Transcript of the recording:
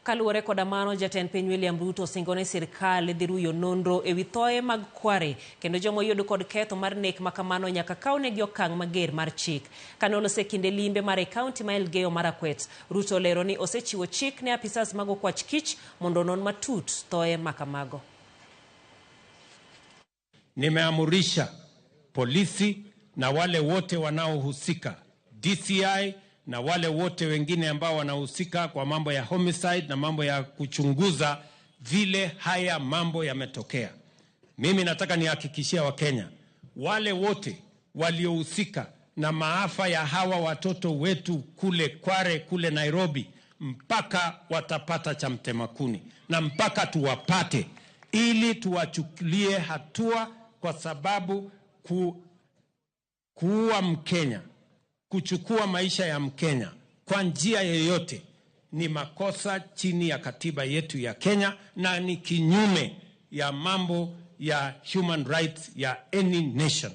Kaluwore koda mano, jatend piny William Ruto osingo ni sirkal dhi ruyo nonro ewi thoe mag Kware kendo joma oyud kod ketho mar nek makamano nyaka kawnegi okang' mager mar chik. Kane oloso e kinde limbe mare e kaunti ma Elgeyo Marakwet, Ruto olero ni osechiwo chik ne apisas mag okwach kich mondo onon matut thoe makamago. Nimeamurisha polisi na wale wote wanaohusika, DCI na wale wote wengine ambao wanahusika kwa mambo ya homicide na mambo ya kuchunguza vile haya mambo yametokea. Mimi nataka nihakikishia Wakenya wale wote waliohusika na maafa ya hawa watoto wetu kule Kware, kule Nairobi, mpaka watapata cha mtema kuni na mpaka tuwapate ili tuwachukulie hatua, kwa sababu kuua Mkenya, kuchukua maisha ya Mkenya kwa njia yoyote ni makosa chini ya katiba yetu ya Kenya na ni kinyume ya mambo ya human rights ya any nation.